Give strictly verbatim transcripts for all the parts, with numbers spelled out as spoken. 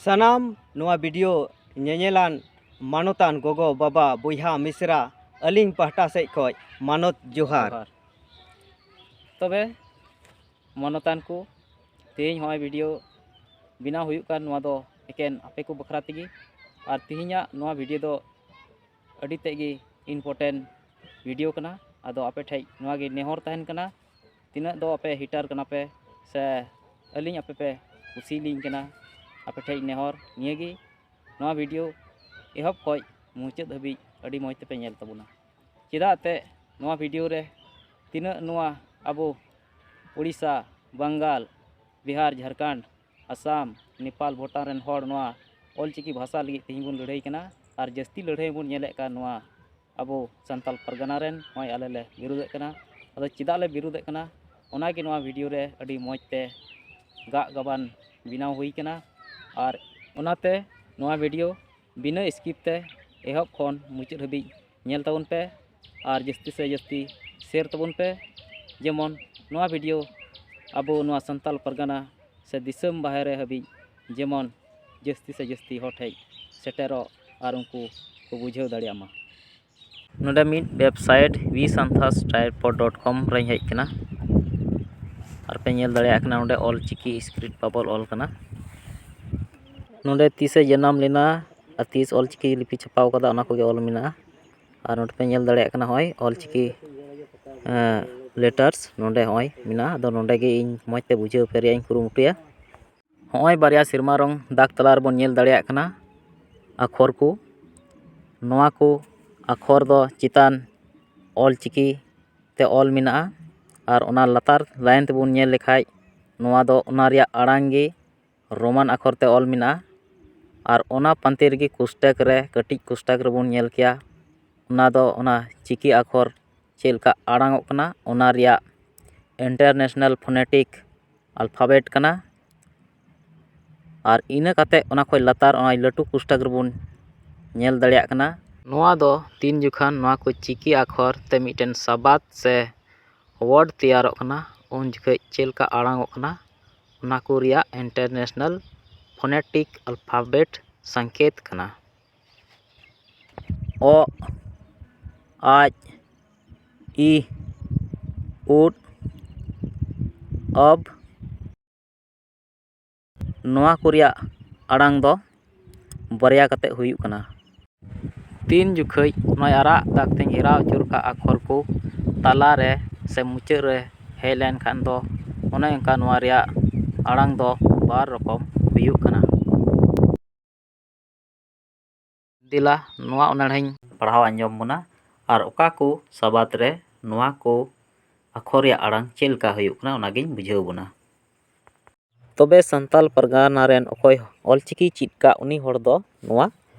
ᱥᱟᱱᱟᱢ ᱱᱚᱣᱟ ᱵᱷᱤᱰᱤᱭᱳ ᱧᱮᱧᱮᱞᱟᱱ ᱢᱟᱱᱚᱛᱟᱱ ᱜᱚᱜᱚ, ᱵᱟᱵᱟ, ᱵᱚᱭᱦᱟ, ᱢᱤᱥᱨᱟ, ᱟᱹᱞᱤᱧ ᱯᱟᱦᱴᱟ ᱥᱮᱫ ᱠᱷᱚᱱ ᱢᱟᱱᱚᱛ ᱡᱚᱦᱟᱨ᱾ ᱡᱚᱦᱟᱨ᱾ ᱛᱚᱵᱮ ᱢᱟᱱᱚᱛᱟᱱ ᱠᱚ, ᱛᱮᱦᱮᱧ ᱦᱚᱸᱜᱼᱚᱭ ᱵᱷᱤᱰᱤᱭᱳ ᱵᱮᱱᱟᱣ ᱦᱩᱭᱩᱜ ᱠᱟᱱ, ᱱᱚᱣᱟ ᱫᱚ ᱮᱠᱮᱱ ᱟᱯᱮ ᱠᱚ ᱵᱟᱠᱷᱨᱟ ᱛᱮᱜᱮ᱾ ᱟᱨ ᱛᱮᱦᱮᱧᱟᱜ ᱱᱚᱣᱟ ᱵᱷᱤᱰᱤᱭᱳ ᱫᱚ ᱟᱹᱰᱤ ᱛᱮᱫ ᱜᱮ important ᱵᱷᱤᱰᱤᱭᱳ ᱠᱟᱱᱟ᱾ ᱟᱫᱚ ᱟᱯᱮ ᱴᱷᱮᱡ ᱱᱚᱣᱟ ᱜᱮ ᱱᱮᱦᱚᱨ ᱛᱟᱦᱮᱱ ᱠᱟᱱᱟ, ᱛᱤᱱᱟᱹᱜ ᱫᱚ ᱟᱯᱮ ᱦᱮᱴᱟᱨ ᱠᱟᱱᱟ ᱯᱮ ᱥᱮ ᱟᱹᱞᱤᱧ ᱟᱯᱮ ᱯᱮ ᱠᱩᱥᱤ ᱞᱤᱧ ᱠᱟᱱᱟ, ᱟᱯᱮ ᱴᱷᱮᱡ ᱱᱮᱦᱚᱨ ᱱᱤᱭᱟᱹ ᱜᱮ, ᱱᱚᱣᱟ ᱵᱷᱤᱰᱤᱭᱳ ᱮᱦᱚᱵ ᱠᱷᱚᱡ ᱢᱩᱪᱟᱹᱫ ᱦᱟᱹᱵᱤᱡ ᱟᱹᱰᱤ ᱢᱚᱡᱽ ᱛᱮᱯᱮ ᱧᱮᱞ ᱛᱟᱵᱚᱱᱟ᱾ ᱪᱮᱫᱟᱜ ᱛᱮ ᱱᱚᱣᱟ ᱵᱷᱤᱰᱤᱭᱳ ᱨᱮ ᱛᱤᱱᱟᱹᱜ ᱱᱚᱣᱟ ᱟᱵᱚ ᱳᱰᱤᱥᱟ, ᱵᱟᱝᱜᱟᱞ, ᱵᱤᱦᱟᱨ, ᱡᱷᱟᱲᱠᱷᱚᱸᱰ, ᱟᱥᱟᱢ, ᱱᱮᱯᱟᱞ, ᱵᱷᱩᱴᱟᱱ ᱨᱮᱱ ᱦᱚᱲ ᱱᱚᱣᱟ ᱚᱞᱪᱤᱠᱤ ᱵᱷᱟᱥᱟ ᱞᱟᱹᱜᱤᱫ ᱛᱮᱦᱮᱧ ᱵᱚᱱ ᱞᱟᱹᱲᱦᱟᱹᱭ ᱠᱟᱱᱟ, ᱟᱨ ᱡᱟᱹᱥᱛᱤ ᱞᱟᱹᱲᱦᱟᱹᱭ ᱵᱚᱱ ᱧᱮᱞᱮᱫ ᱠᱟᱱ ᱱᱚᱣᱟ ᱟᱵᱚ ᱥᱟᱱᱛᱟᱞ ᱯᱟᱨᱜᱟᱱᱟ ᱨᱮᱱ ᱱᱚᱜᱼᱚᱭ ᱟᱞᱮ ᱞᱮ ᱵᱤᱨᱳᱫᱮᱫ ᱠᱟᱱᱟ᱾ ᱟᱫᱚ ᱪᱮᱫᱟᱜ ᱞᱮ ᱵᱤᱨᱳᱫᱮᱫ ᱠᱟᱱᱟ, ᱚᱱᱟᱜᱮ ᱱᱚᱣᱟ ᱵᱷᱤᱰᱤᱭᱳ ᱨᱮ ᱟᱹᱰᱤ ᱢᱚᱡᱽ ᱛᱮ ᱜᱟᱜ ᱜᱟᱵᱟᱱ ᱵᱮᱱᱟᱣ ᱦᱩᱭ ᱠᱟᱱᱟ᱾ ᱟᱨ ᱚᱱᱟᱛᱮ ᱱᱚᱣᱟ ᱵᱷᱤᱰᱤᱭᱳ ᱵᱤᱱᱟᱹ skip ᱛᱮ ᱮᱦᱚᱵ ᱠᱷᱚᱱ ᱢᱩᱪᱟᱹᱫ ᱦᱟᱹᱵᱤᱡ ᱧᱮᱞ ᱛᱟᱵᱚᱱ ᱯᱮ, ᱟᱨ ᱡᱟᱹᱥᱛᱤ ᱥᱮ ᱡᱟᱹᱥᱛᱤ share ᱛᱟᱵᱚᱱ ᱯᱮ, ᱡᱮᱢᱚᱱ ᱱᱚᱣᱟ ᱵᱷᱤᱰᱤᱭᱳ ᱟᱵᱚ ᱱᱚᱣᱟ ᱥᱟᱱᱛᱟᱞ ᱯᱟᱨᱜᱟᱱᱟ ᱥᱮ ᱫᱤᱥᱚᱢ ᱵᱟᱦᱨᱮ ᱦᱟᱹᱵᱤᱡ ᱡᱮᱢᱚᱱ ᱡᱟᱹᱥᱛᱤ ᱥᱮ ᱡᱟᱹᱥᱛᱤ ᱦᱚᱲ ᱴᱷᱮᱡ ᱥᱮᱴᱮᱨᱚᱜ ᱟᱨ ᱩᱱᱠᱩ ᱠᱚ ᱵᱩᱡᱷᱟᱹᱣ ᱫᱟᱲᱮᱭᱟᱜ ᱢᱟ᱾ ᱱᱚᱰᱮ ᱢᱤᱫ website V Santhas typo dot com ᱨᱮᱧ ᱦᱮᱡ ᱠᱟᱱᱟ᱾ ᱟᱨ ᱯᱮ ᱧᱮᱞ ᱫᱟᱲᱮᱭᱟᱜ ᱠᱟᱱᱟ, ᱱᱚᱰᱮ ᱚᱞ ᱪᱤᱠᱤ script bubble ᱚᱞ ᱠᱟᱱᱟ᱾ ᱱᱚᱰᱮ ᱛᱤᱥᱮ ᱡᱟᱱᱟᱢ ᱞᱮᱱᱟ ᱟᱨ ᱛᱤᱥ ᱚᱞ ᱪᱤᱠᱤ ᱞᱤᱯᱤ ᱪᱷᱟᱯᱟᱣ ᱠᱟᱫᱟ, ᱚᱱᱟ ᱠᱚᱜᱮ ᱚᱞ ᱢᱮᱱᱟᱜᱼᱟ᱾ ᱟᱨ ᱱᱚᱰᱮ ᱯᱮ ᱧᱮᱞ ᱫᱟᱲᱮᱭᱟᱜ ᱠᱟᱱᱟ, ᱦᱚᱸᱜᱼᱚᱭ ᱚᱞ ᱪᱤᱠᱤ, ᱮᱸ, letters ᱱᱚᱰᱮ ᱦᱚᱸᱜᱼᱚᱭ ᱢᱮᱱᱟᱜᱼᱟ᱾ ᱟᱫᱚ ᱱᱚᱰᱮ ᱜᱮ ᱤᱧ ᱢᱚᱡᱽ ᱛᱮ ᱵᱩᱡᱷᱟᱹᱣ ᱦᱚᱪᱚ ᱨᱮᱭᱟᱜ ᱤᱧ ᱠᱩᱨᱩᱢᱩᱴᱩᱭᱟ᱾ ᱦᱚᱸᱜᱼᱚᱭ ᱵᱟᱨᱭᱟ ᱥᱮᱨᱢᱟ ᱨᱚᱝ ᱫᱟᱜᱽ ᱛᱟᱞᱟ ᱨᱮᱵᱚᱱ ᱧᱮᱞ ᱫᱟᱲᱮᱭᱟᱜ ᱠᱟᱱᱟ ᱟᱠᱷᱚᱨ ᱠᱚ᱾ ᱱᱚᱣᱟ ᱠᱚ ᱟᱠᱷᱚᱨ ᱫᱚ ᱪᱮᱛᱟᱱ ᱚᱞ ᱪᱤᱠᱤ ᱛᱮ ᱚᱞ ᱢᱮᱱᱟᱜᱼᱟ, ᱟᱨ ᱚᱱᱟ ᱞᱟᱛᱟᱨ line ᱛᱮᱵᱚᱱ ᱧᱮᱞ ᱞᱮᱠᱷᱟᱡ, ᱱᱚᱣᱟ ᱫᱚ ᱚᱱᱟ ᱨᱮᱭᱟᱜ ᱟᱲᱟᱝ ᱜᱮ ᱨᱳᱢᱟᱱ ᱟᱠᱷᱚᱨ ᱛᱮ ᱚᱞ ᱢᱮᱱᱟᱜᱼᱟ᱾ ᱟᱨ ᱚᱱᱟ ᱯᱟᱱᱛᱮ ᱨᱮᱜᱮ ᱠᱳᱥᱴᱟᱠ ᱨᱮ, ᱠᱟᱹᱴᱤᱡ ᱠᱳᱥᱴᱟᱠ ᱨᱮᱵᱚᱱ ᱧᱮᱞ ᱠᱮᱭᱟ, ᱚᱱᱟ ᱫᱚ ᱚᱱᱟ ᱪᱤᱠᱤ ᱟᱠᱷᱚᱨ ᱪᱮᱫ ᱞᱮᱠᱟ ᱟᱲᱟᱝ ᱚᱜ ᱠᱟᱱᱟ, ᱚᱱᱟ ᱨᱮᱭᱟᱜ international phonetic alphabet ᱠᱟᱱᱟ᱾ ᱟᱨ ᱤᱱᱟᱹ ᱠᱟᱛᱮ ᱚᱱᱟ ᱠᱷᱚᱡ ᱞᱟᱛᱟᱨ ᱚᱱᱟ ᱞᱟᱹᱴᱩ ᱠᱳᱥᱴᱟᱠ ᱨᱮᱵᱚᱱ ᱧᱮᱞ ᱫᱟᱲᱮᱭᱟᱜ ᱠᱟᱱᱟ᱾ ᱱᱚᱣᱟ ᱫᱚ ᱛᱤᱱ ᱡᱚᱠᱷᱟᱱ ᱱᱚᱣᱟ ᱠᱚ ᱪᱤᱠᱤ ᱟᱠᱷᱚᱨ ᱛᱮ ᱢᱤᱫᱴᱮᱱ ᱥᱟᱵᱟᱫ ᱥᱮ word ᱛᱮᱭᱟᱨᱚᱜ ᱠᱟᱱᱟ, ᱩᱱ ᱡᱚᱠᱷᱮᱡ ᱪᱮᱫ ᱞᱮᱠᱟ ᱟᱲᱟᱝ ᱚᱜ ᱠᱟᱱᱟ, ᱚᱱᱟ ᱠᱚ ᱨᱮᱭᱟᱜ international phonetic alphabet ᱥᱚᱝᱠᱮᱛ ᱠᱟᱱᱟ᱾ ᱚᱜ, ᱟᱡ, ᱤᱦ, ᱩᱫ, ᱚᱵ, ᱱᱚᱣᱟ ᱠᱚ ᱨᱮᱭᱟᱜ ᱟᱲᱟᱝ ᱫᱚ ᱵᱟᱨᱭᱟ ᱠᱟᱛᱮ ᱦᱩᱭᱩᱜ ᱠᱟᱱᱟ᱾ ᱛᱤᱱ ᱡᱚᱠᱷᱮᱡ ᱱᱚᱣᱟ ᱟᱨᱟᱜ ᱫᱟᱜᱽ ᱛᱮᱧ ᱜᱷᱮᱨᱟᱣ ᱟᱹᱪᱩᱨ ᱠᱟᱜ ᱟᱠᱷᱚᱨ ᱠᱚ ᱛᱟᱞᱟ ᱨᱮ ᱥᱮ ᱢᱩᱪᱟᱹᱫ ᱨᱮ ᱦᱮᱡ ᱞᱮᱱᱠᱷᱟᱱ ᱫᱚ, ᱚᱱᱮ ᱚᱱᱠᱟ ᱱᱚᱣᱟ ᱨᱮᱭᱟᱜ ᱟᱲᱟᱝ ᱫᱚ ᱵᱟᱨ ᱨᱚᱠᱚᱢ ᱦᱩᱭᱩᱜ ᱠᱟᱱᱟ᱾ ᱫᱮᱞᱟ, ᱱᱚᱣᱟ ᱚᱱᱚᱬᱦᱮᱧ ᱯᱟᱲᱦᱟᱣ ᱟᱸᱡᱚᱢ ᱵᱚᱱᱟ ᱟᱨ ᱚᱠᱟ ᱠᱚ ᱥᱟᱵᱟᱫ ᱨᱮ ᱱᱚᱣᱟ ᱠᱚ ᱟᱠᱷᱚᱨ ᱨᱮᱭᱟᱜ ᱟᱲᱟᱝ ᱪᱮᱫ ᱞᱮᱠᱟ ᱦᱩᱭᱩᱜ ᱠᱟᱱᱟ, ᱚᱱᱟᱜᱤᱧ ᱵᱩᱡᱷᱟᱹᱣ ᱵᱚᱱᱟ᱾ ᱛᱚᱵᱮ ᱥᱟᱱᱛᱟᱞ ᱯᱟᱨᱜᱟᱱᱟ ᱨᱮᱱ ᱚᱠᱚᱭ ᱚᱞᱪᱤᱠᱤ ᱪᱮᱫ ᱠᱟᱜ, ᱩᱱᱤ ᱦᱚᱲ ᱫᱚ ᱱᱚᱣᱟ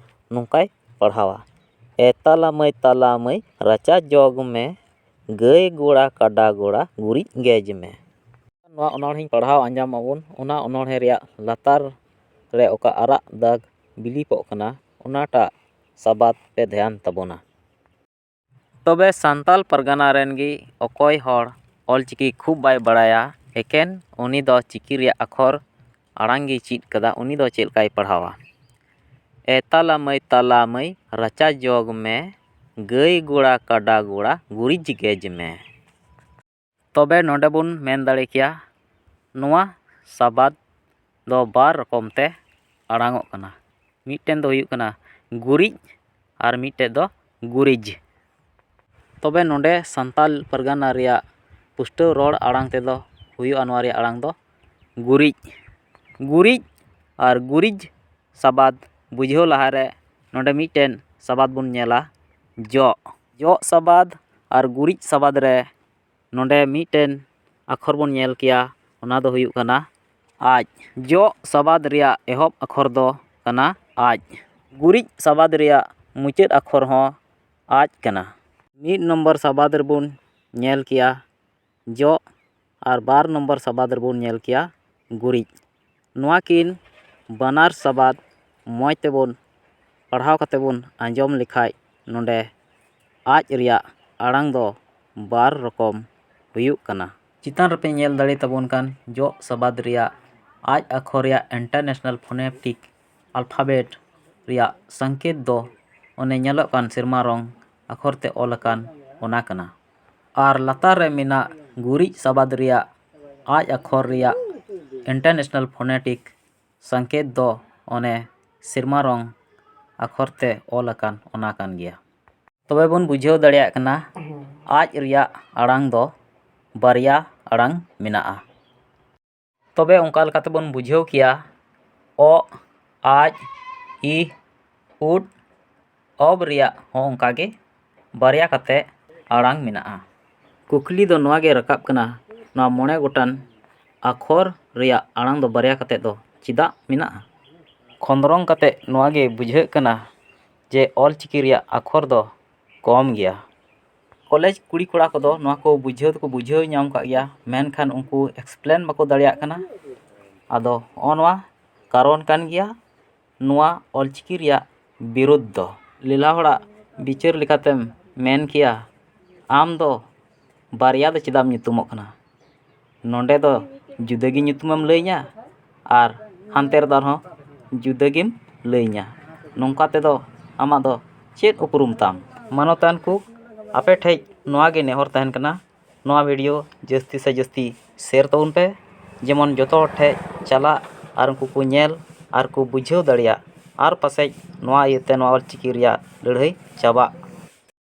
ᱱᱚᱝᱠᱟᱭ ᱯᱟᱲᱦᱟᱣᱟ: ᱮ ᱛᱟᱞᱟ ᱢᱟᱹᱭ, ᱛᱟᱞᱟ ᱢᱟᱹᱭ, ᱨᱟᱪᱟ ᱡᱚᱜᱽ ᱢᱮ, ᱜᱟᱹᱭ ᱜᱚᱲᱟ ᱠᱟᱰᱟ ᱜᱚᱲᱟ ᱜᱩᱨᱤᱡ ᱜᱮᱡᱽ ᱢᱮ᱾ ᱱᱚᱣᱟ ᱚᱱᱚᱬᱦᱮᱧ ᱯᱟᱲᱦᱟᱣ ᱟᱸᱡᱚᱢ ᱟᱵᱚᱱ, ᱚᱱᱟ ᱚᱱᱚᱬᱦᱮ ᱨᱮᱭᱟᱜ ᱞᱟᱛᱟᱨ ᱨᱮ ᱚᱠᱟ ᱟᱨᱟᱜ ᱫᱟᱜᱽ ᱵᱤᱞᱤᱯᱚᱜ ᱠᱟᱱᱟ, ᱚᱱᱟᱴᱟᱜ ᱥᱟᱵᱟᱫ ᱯᱮ ᱫᱷᱮᱭᱟᱱ ᱛᱟᱵᱚᱱᱟ᱾ ᱛᱚᱵᱮ ᱥᱟᱱᱛᱟᱞ ᱯᱟᱨᱜᱟᱱᱟ ᱨᱮᱱ ᱜᱮ ᱚᱠᱚᱭ ᱦᱚᱲ ᱚᱞᱪᱤᱠᱤ ᱠᱷᱩᱵ ᱵᱟᱭ ᱵᱟᱲᱟᱭᱟ, ᱮᱠᱮᱱ ᱩᱱᱤ ᱫᱚ ᱪᱤᱠᱤ ᱨᱮᱭᱟᱜ ᱟᱠᱷᱚᱨ ᱟᱲᱟᱝ ᱜᱮᱭ ᱪᱮᱫ ᱠᱟᱫᱟ, ᱩᱱᱤ ᱫᱚ ᱪᱮᱫ ᱞᱮᱠᱟᱭ ᱯᱟᱲᱦᱟᱣᱟ? ᱮ ᱛᱟᱞᱟ ᱢᱟᱹᱭ, ᱛᱟᱞᱟ ᱢᱟᱹᱭ, ᱨᱟᱪᱟ ᱡᱚᱜᱽ ᱢᱮ, ᱜᱟᱹᱭ ᱜᱚᱲᱟ ᱠᱟᱰᱟ ᱜᱚᱲᱟ ᱜᱩᱨᱤᱡ ᱜᱮᱡᱽ ᱢᱮ᱾ ᱛᱚᱵᱮ ᱱᱚᱰᱮ ᱵᱚᱱ ᱢᱮᱱ ᱫᱟᱲᱮ ᱠᱮᱭᱟ, ᱱᱚᱣᱟ ᱥᱟᱵᱟᱫ ᱫᱚ ᱵᱟᱨ ᱨᱚᱠᱚᱢ ᱛᱮ ᱟᱲᱟᱝᱚᱜ ᱠᱟᱱᱟ᱾ ᱢᱤᱫᱴᱮᱱ ᱫᱚ ᱦᱩᱭᱩᱜ ᱠᱟᱱᱟ ᱜᱩᱨᱤᱡ ᱟᱨ ᱢᱤᱫᱴᱮᱱ ᱫᱚ ᱜᱩᱨᱤᱡᱽ᱾ ᱛᱚᱵᱮ ᱱᱚᱰᱮ ᱥᱟᱱᱛᱟᱞ ᱯᱟᱨᱜᱟᱱᱟ ᱨᱮᱭᱟᱜ ᱯᱩᱥᱴᱟᱹᱣ ᱨᱚᱲ ᱟᱲᱟᱝ ᱛᱮᱫᱚ ᱦᱩᱭᱩᱜᱼᱟ ᱱᱚᱣᱟ ᱨᱮᱭᱟᱜ ᱟᱲᱟᱝ ᱫᱚ ᱜᱩᱨᱤᱡ᱾ ᱜᱩᱨᱤᱡ ᱟᱨ ᱜᱩᱨᱤᱡᱽ ᱥᱟᱵᱟᱫ ᱵᱩᱡᱷᱟᱹᱣ ᱞᱟᱦᱟᱨᱮ ᱱᱚᱰᱮ ᱢᱤᱫᱴᱮᱱ ᱥᱟᱵᱟᱫ ᱵᱚᱱ ᱧᱮᱞᱟ, ᱡᱚᱜ᱾ ᱡᱚᱜ ᱥᱟᱵᱟᱫ ᱟᱨ ᱜᱩᱨᱤᱡ ᱥᱟᱵᱟᱫ ᱨᱮ ᱱᱚᱰᱮ ᱢᱤᱫᱴᱮᱱ ᱟᱠᱷᱚᱨ ᱵᱚᱱ ᱧᱮᱞ ᱠᱮᱭᱟ, ᱚᱱᱟ ᱫᱚ ᱦᱩᱭᱩᱜ ᱠᱟᱱᱟ ᱟᱡ᱾ ᱡᱚᱜ ᱥᱟᱵᱟᱫ ᱨᱮᱭᱟᱜ ᱮᱦᱚᱵ ᱟᱠᱷᱚᱨ ᱫᱚ ᱠᱟᱱᱟ ᱟᱡ᱾ ᱜᱩᱨᱤᱡ ᱥᱟᱵᱟᱫ ᱨᱮᱭᱟᱜ ᱢᱩᱪᱟᱹᱫ ᱟᱠᱷᱚᱨ ᱦᱚᱸ ᱟᱡ ᱠᱟᱱᱟ᱾ ᱢᱤᱫ ᱱᱚᱢᱵᱚᱨ ᱥᱟᱵᱟᱫ ᱨᱮᱵᱚᱱ ᱧᱮᱞ ᱠᱮᱭᱟ ᱡᱚᱜ, ᱟᱨ ᱵᱟᱨ ᱱᱚᱢᱵᱚᱨ ᱥᱟᱵᱟᱫ ᱨᱮᱵᱚᱱ ᱧᱮᱞ ᱠᱮᱭᱟ ᱜᱩᱨᱤᱡ᱾ ᱱᱚᱣᱟ ᱠᱤᱱ ᱵᱟᱱᱟᱨ ᱥᱟᱵᱟᱫ ᱢᱚᱡᱽ ᱛᱮᱵᱚᱱ ᱯᱟᱲᱦᱟᱣ ᱠᱟᱛᱮ ᱵᱚᱱ ᱟᱸᱡᱚᱢ ᱞᱮᱠᱷᱟᱡ, ᱱᱚᱰᱮ ᱟᱡ ᱨᱮᱭᱟᱜ ᱟᱲᱟᱝ ᱫᱚ ᱵᱟᱨ ᱨᱚᱠᱚᱢ ᱦᱩᱭᱩᱜ ᱠᱟᱱᱟ᱾ ᱪᱮᱛᱟᱱ ᱨᱮᱯᱮ ᱧᱮᱞ ᱫᱟᱲᱮ ᱛᱟᱵᱚᱱ ᱠᱟᱱ ᱡᱚᱜ ᱥᱟᱵᱟᱫ ᱨᱮᱭᱟᱜ ᱟᱡ ᱟᱠᱷᱚᱨ ᱨᱮᱭᱟᱜ International Phonetic Alphabet ᱨᱮᱭᱟᱜ ᱥᱚᱝᱠᱮᱛ ᱫᱚ ᱚᱱᱮ ᱧᱮᱞᱚᱜ ᱠᱟᱱ ᱥᱮᱨᱢᱟ ᱨᱚᱝ ᱟᱠᱷᱚᱨ ᱛᱮ ᱚᱞ ᱟᱠᱟᱱ ᱚᱱᱟ ᱠᱟᱱᱟ᱾ ᱟᱨ ᱞᱟᱛᱟᱨ ᱨᱮ ᱢᱮᱱᱟᱜ ᱜᱩᱨᱤᱡ ᱥᱟᱵᱟᱫ ᱨᱮᱭᱟᱜ ᱟᱡ ᱟᱠᱷᱚᱨ ᱨᱮᱭᱟᱜ International Phonetic ᱥᱚᱝᱠᱮᱛ ᱫᱚ ᱚᱱᱮ ᱥᱮᱨᱢᱟ ᱨᱚᱝ ᱟᱠᱷᱚᱨ ᱛᱮ ᱚᱞ ᱟᱠᱟᱱ ᱚᱱᱟ ᱠᱟᱱ ᱜᱮᱭᱟ᱾ ᱛᱚᱵᱮ ᱵᱚᱱ ᱵᱩᱡᱷᱟᱹᱣ ᱫᱟᱲᱮᱭᱟᱜ ᱠᱟᱱᱟ, ᱟᱡ ᱨᱮᱭᱟᱜ ᱟᱲᱟᱝ ᱫᱚ ᱵᱟᱨᱭᱟ ᱟᱲᱟᱝ ᱢᱮᱱᱟᱜᱼᱟ᱾ ᱛᱚᱵᱮ ᱚᱱᱠᱟ ᱞᱮᱠᱟᱛᱮ ᱵᱚᱱ ᱵᱩᱡᱷᱟᱹᱣ ᱠᱮᱭᱟ, ᱚᱜ, ᱟᱡ, ᱤᱦ, ᱩᱫ, ᱚᱵ ᱨᱮᱭᱟᱜ ᱦᱚᱸ ᱚᱱᱠᱟ ᱜᱮ ᱵᱟᱨᱭᱟ ᱠᱟᱛᱮ ᱟᱲᱟᱝ ᱢᱮᱱᱟᱜᱼᱟ᱾ ᱠᱩᱠᱞᱤ ᱫᱚ ᱱᱚᱣᱟ ᱜᱮ ᱨᱟᱠᱟᱵ ᱠᱟᱱᱟ, ᱱᱚᱣᱟ ᱢᱚᱬᱮ ᱜᱚᱴᱟᱝ ᱟᱠᱷᱚᱨ ᱨᱮᱭᱟᱜ ᱟᱲᱟᱝ ᱫᱚ ᱵᱟᱨᱭᱟ ᱠᱟᱛᱮ ᱫᱚ ᱪᱮᱫᱟᱜ ᱢᱮᱱᱟᱜᱼᱟ? ᱠᱷᱚᱸᱫᱽᱨᱚᱝ ᱠᱟᱛᱮ ᱱᱚᱣᱟ ᱜᱮ ᱵᱩᱡᱷᱟᱹᱜ ᱠᱟᱱᱟ ᱡᱮ ᱚᱞ ᱪᱤᱠᱤ ᱨᱮᱭᱟᱜ ᱟᱠᱷᱚᱨ ᱫᱚ ᱠᱚᱢ ᱜᱮᱭᱟ᱾ ᱠᱚᱞᱮᱡᱽ ᱠᱩᱲᱤ ᱠᱚᱲᱟ ᱠᱚᱫᱚ ᱱᱚᱣᱟ ᱠᱚ ᱵᱩᱡᱷᱟᱹᱣ ᱫᱚᱠᱚ ᱵᱩᱡᱷᱟᱹᱣ ᱧᱟᱢ ᱠᱟᱜ ᱜᱮᱭᱟ, ᱢᱮᱱᱠᱷᱟᱱ ᱩᱱᱠᱩ explain ᱵᱟᱠᱚ ᱫᱟᱲᱮᱭᱟᱜ ᱠᱟᱱᱟ᱾ ᱟᱫᱚ ᱦᱚᱸᱜᱼᱚ ᱱᱚᱣᱟ ᱠᱟᱨᱚᱱ ᱠᱟᱱ ᱜᱮᱭᱟ ᱱᱚᱣᱟ ᱚᱞ ᱪᱤᱠᱤ ᱨᱮᱭᱟᱜ ᱵᱤᱨᱩᱫᱽ ᱫᱚ᱾ ᱞᱮᱞᱦᱟ ᱦᱚᱲᱟᱜ ᱵᱤᱪᱟᱹᱨ ᱞᱮᱠᱟᱛᱮᱢ ᱢᱮᱱ ᱠᱮᱭᱟ, ᱟᱢ ᱫᱚ ᱵᱟᱨᱭᱟ ᱫᱚ ᱪᱮᱫᱟᱜ ᱮᱢ ᱧᱩᱛᱩᱢᱚᱜ ᱠᱟᱱᱟ? ᱱᱚᱰᱮ ᱫᱚ ᱡᱩᱫᱟᱹ ᱜᱮ ᱧᱩᱛᱩᱢᱮᱢ ᱞᱟᱹᱭᱟᱹᱧᱟ ᱟᱨ ᱦᱟᱱᱛᱮ ᱨᱮᱫᱚ ᱟᱨᱦᱚᱸ ᱡᱩᱫᱟᱹ ᱜᱮᱢ ᱞᱟᱹᱭᱟᱹᱧᱟ᱾ ᱱᱚᱝᱠᱟ ᱛᱮᱫᱚ ᱟᱢᱟᱜ ᱫᱚ ᱪᱮᱫ ᱩᱯᱨᱩᱢ ᱛᱟᱢ? ᱢᱟᱱᱚᱛᱟᱱ ᱠᱚ, ᱟᱯᱮ ᱴᱷᱮᱡ ᱱᱚᱣᱟ ᱜᱮ ᱱᱮᱦᱚᱨ ᱛᱟᱦᱮᱱ ᱠᱟᱱᱟ, ᱱᱚᱣᱟ video ᱡᱟᱹᱥᱛᱤ ᱥᱮ ᱡᱟᱹᱥᱛᱤ share ᱛᱟᱵᱚᱱ ᱯᱮ, ᱡᱮᱢᱚᱱ ᱡᱚᱛᱚ ᱦᱚᱲ ᱴᱷᱮᱡ ᱪᱟᱞᱟᱜ ᱟᱨ ᱩᱱᱠᱩ ᱠᱚ ᱧᱮᱞ ᱟᱨ ᱠᱚ ᱵᱩᱡᱷᱟᱹᱣ ᱫᱟᱲᱮᱭᱟᱜ, ᱟᱨ ᱯᱟᱥᱮᱡ ᱱᱚᱣᱟ ᱤᱭᱟᱹᱛᱮ ᱱᱚᱣᱟ ᱚᱞ ᱪᱤᱠᱤ ᱨᱮᱭᱟᱜ ᱞᱟᱹᱲᱦᱟᱹᱭ ᱪᱟᱵᱟᱜ᱾